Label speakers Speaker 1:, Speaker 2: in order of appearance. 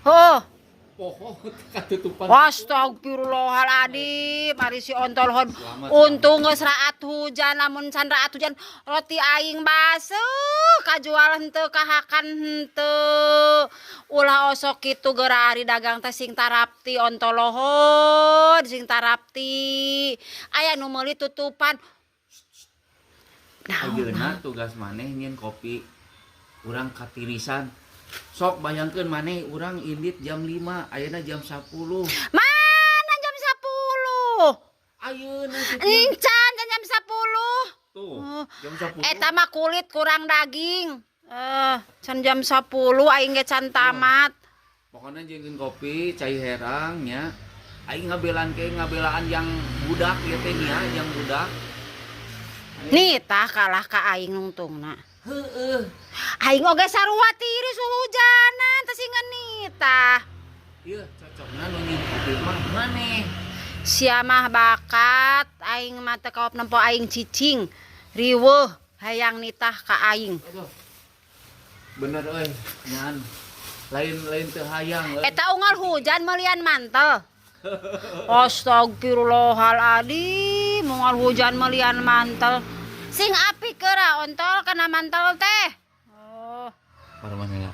Speaker 1: Heuh.
Speaker 2: Poho katutupan.
Speaker 1: Astagfirullahaladzim, ari si ontol hon.
Speaker 2: Selamat.
Speaker 1: Untung geus raat hujan, lamun can raat hujan roti aing baseuh, kajual henteu kahakan henteu. Ulah osok kitu geura ari dagang teh sing tarapti, ontol lohon, sing tarapti. Aya nu meuli tutupan. Naon?
Speaker 2: Ayeuna tugas maneh nyieun kopi. Urang katirisan. Sok bayangkeun maneh urang indit jam 5, ayeuna jam 10.
Speaker 1: Mana jam 10?
Speaker 2: Ayeuna kitu.
Speaker 1: Encan can jam 10.
Speaker 2: Tuh,
Speaker 1: Oh.
Speaker 2: jam 10.
Speaker 1: Eta mah kulit kurang daging. Eh, can jam 10 aing ge can tamat.
Speaker 2: Pokoknya nyieun kopi, cai herang nya. Aing ngabelaan ke ngabelaan yang budak ieu teh nya, yang budak.
Speaker 1: Nih tah kalah ka aing nungtungna.
Speaker 2: Heeh.
Speaker 1: Aing oge sarua tiris hujanan teh sing tah.
Speaker 2: Ieu cocokna nu nyieun kopi mah maneh.
Speaker 1: Sia mah bakat, aing mah teu kaop nempo aing cicing. Riweuh hayang nitah ka aing.
Speaker 2: Aduh. Bener euy, nyan. Lain lain teu hayang euy.
Speaker 1: Eta unggal hujan melian mantel. Astagfirullahaladzim, unggal hujan melian mantel. Sing apik geura ontol kana mantel teh. Oh.
Speaker 2: Parmanela.